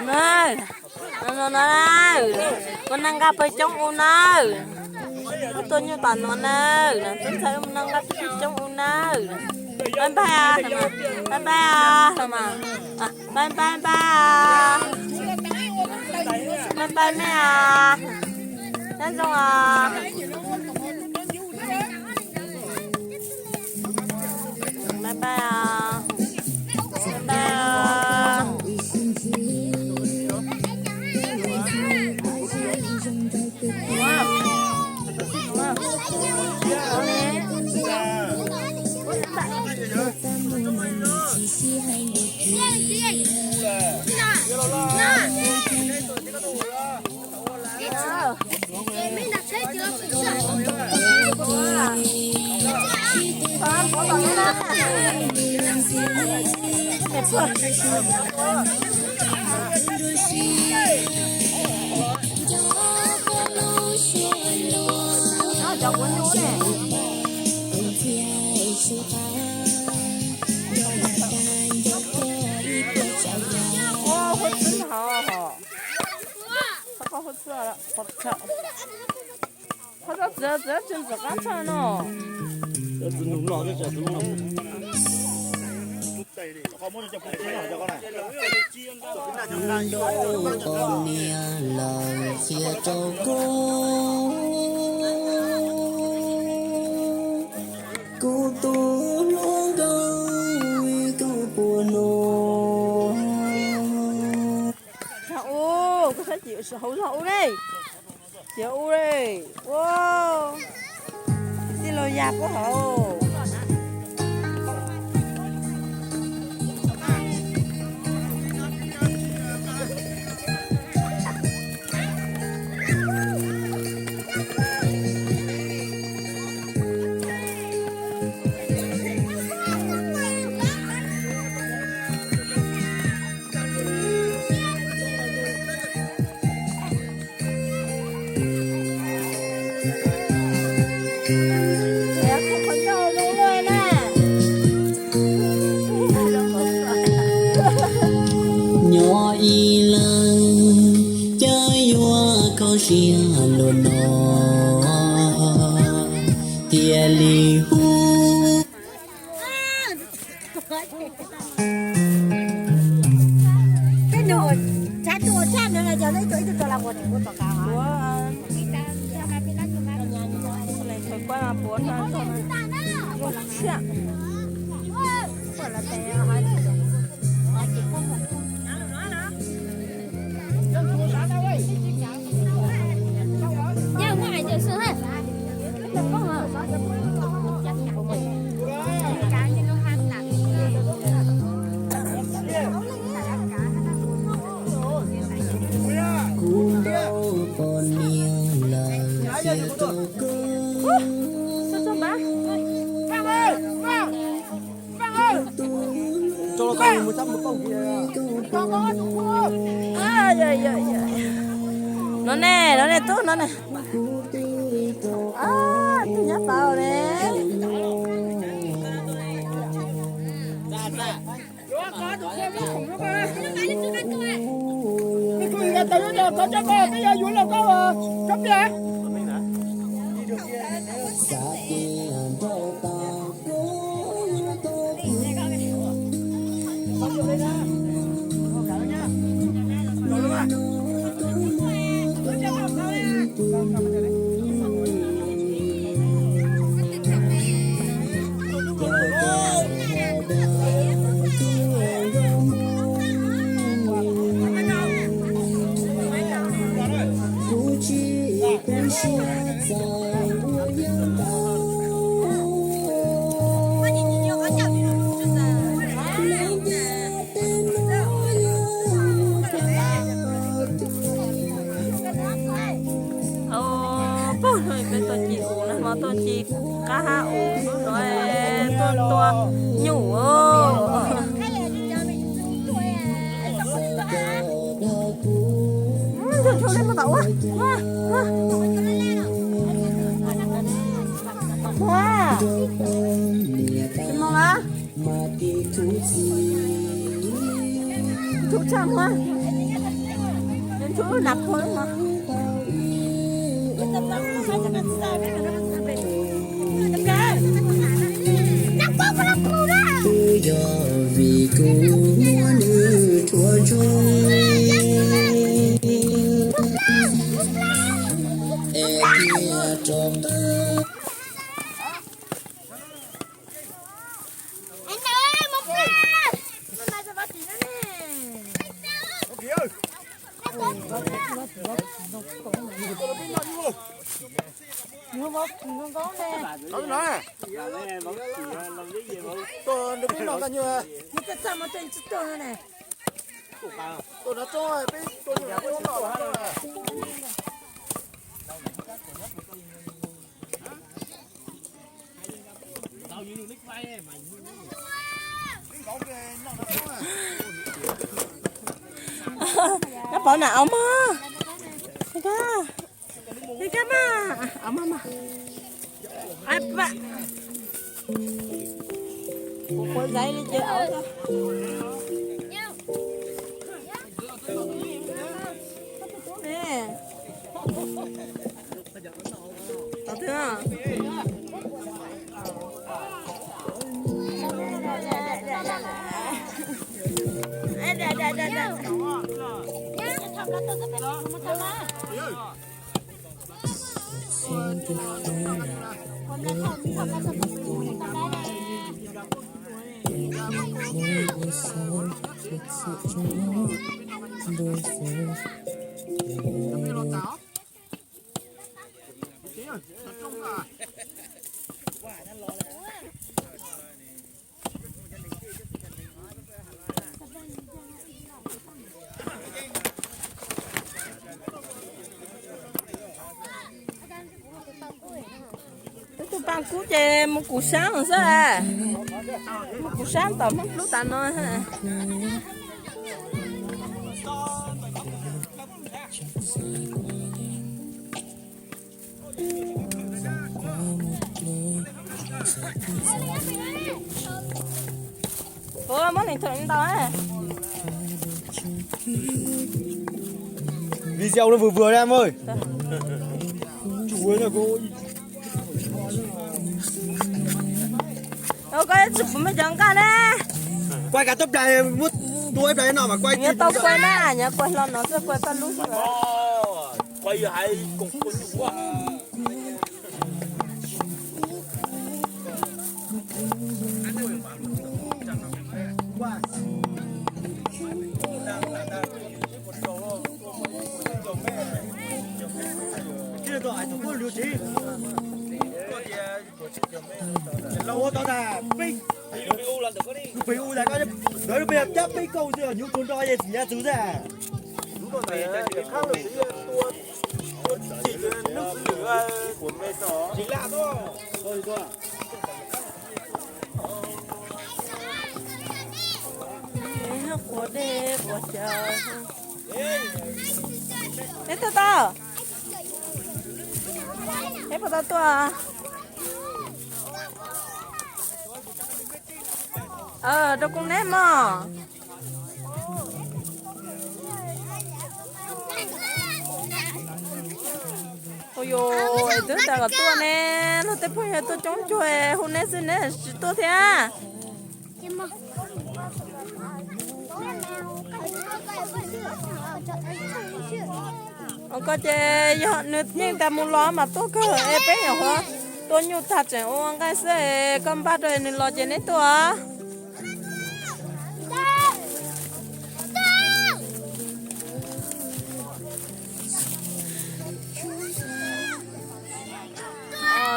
Na, no no na, mus noj nqaj pawg coob u nawb. Wb tuaj nyuj tom no nawb, wb txhawb mus noj nqaj pawg coob u nawb. Pab npaj, pab npaj los mas, pab npaj, pab npaj, pab npaj mej os, nyob zoo os. Bye bye os. Bye bye os. Qhov txog txiv, txiv tsis ntxim qab tshaj no. Nrau qhov niag lawm qhia rau koj, kuv tus hluas nkauj, koj puas hnov? Zog u, koj saib ces hauv zog u ne. Ces u le, ua, tij laug yag puab hauv. Nyob ib leeg cov yuav kho siab luag no thiaj li hu. Kuv nrau poj niam lawm qhia rau koj. No ne, no ne tub, no ne. Tub nyob tau ne. Peb tuaj ci ub no, hmo tuaj ci qab hab ub no, tuaj tua nyuj. Ntshaw ntshaw li mus tom ua. Ntxub tshaj muag, ntxub nas phuag mog. Twb yog vim kuv muab nws rhuav ntsuag es cia rau qab. Koj pov nam au mog. Koj, koj mas au mog mog. Ai pa, kuv quav zaiv li ces au. Tus paj kub ces mus kuv sab xwb. Mus kuv sab tom Hmoob Plub tas no. Ua muab leej thum ntau. Video nó vừa vừa ra em ơi. Koj tsis pum me cov nqaj ne. Quay cả tấm này, muab tua ib pliag no mà quay. Nyob tau quay na, nyob quay hlo no xwb, quay paj lub xwb. Lub pem u tas, lub pem u tas, lawv lub pem cab peb kauj xwb, nyuv tsuag nro es txiv nyav txwv xwb. Quav dej quav cawv. Peb tuaj tau. Peb puas tau tuaj? Rau koob neb mog. Ua yuav twb tas kom tuaj ne, luag tej phooj ywg tuaj coob cuag hu neb xwb neb tsis tuaj thiab. Ua koj ces yog nws yeej tas mus los mas tuaj kawg es peb nyuam qhuav tua nyuj tag tseem ua nqaij xwb es koj npaj rau nws los ces neb tuaj.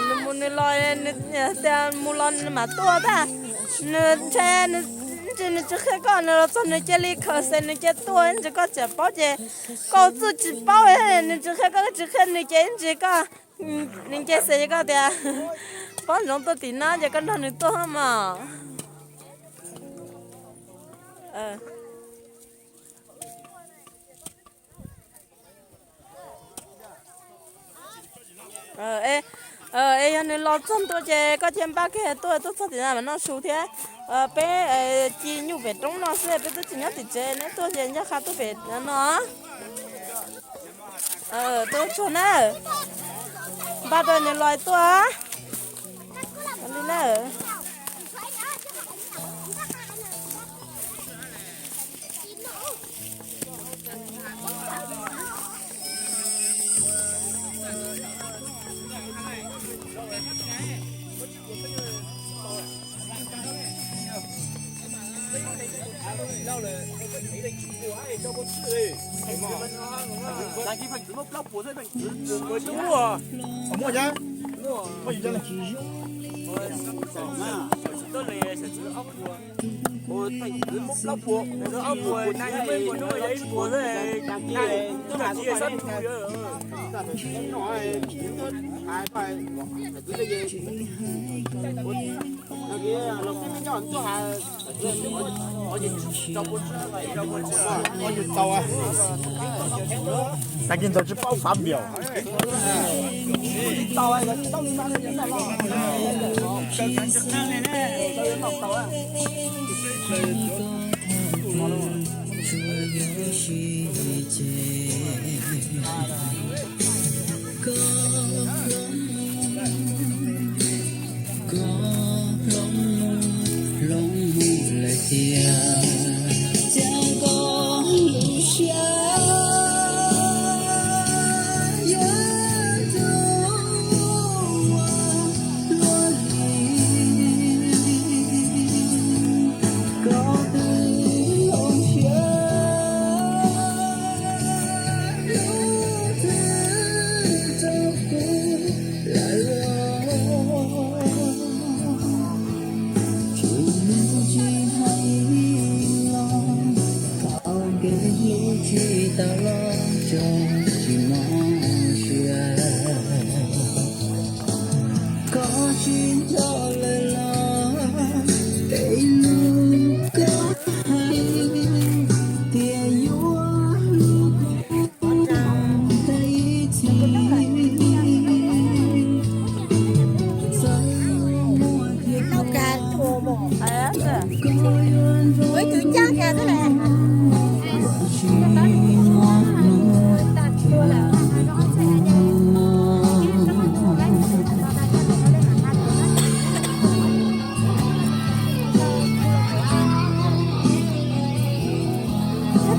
Nws mus nws los, nws tias mus los nws mam tuaj tag. Nws ntshe, ntsis nws tsis qhia koj, nws los txog nws cia li khaws xes nws cia tuaj, ntsis koj tseem paub ces koj txuj tsis paub, nws tsis qhia koj, tsis qhia nws ces ntsis koj, nws nce xes koj tias poob ntsoov tuaj tim no ces koj nrog nws tuaj mog. Es yog nws los txog ntua ces koj cia npaj kiag tuaj, tuaj txog tim no mas noj su thiab. Peb ci nyuj pem roob no xwb, peb twb tsis nyob tim tsev, neb tuaj ces ncaj qha tuaj pem no. Tuaj tsuag na, npaj rau niam lais tuaj li na. Tag kis ntawd tsis paub fav npias.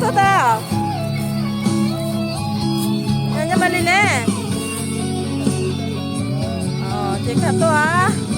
Tuaj tau. Nyob Mab Li ne. Ces koj tuaj.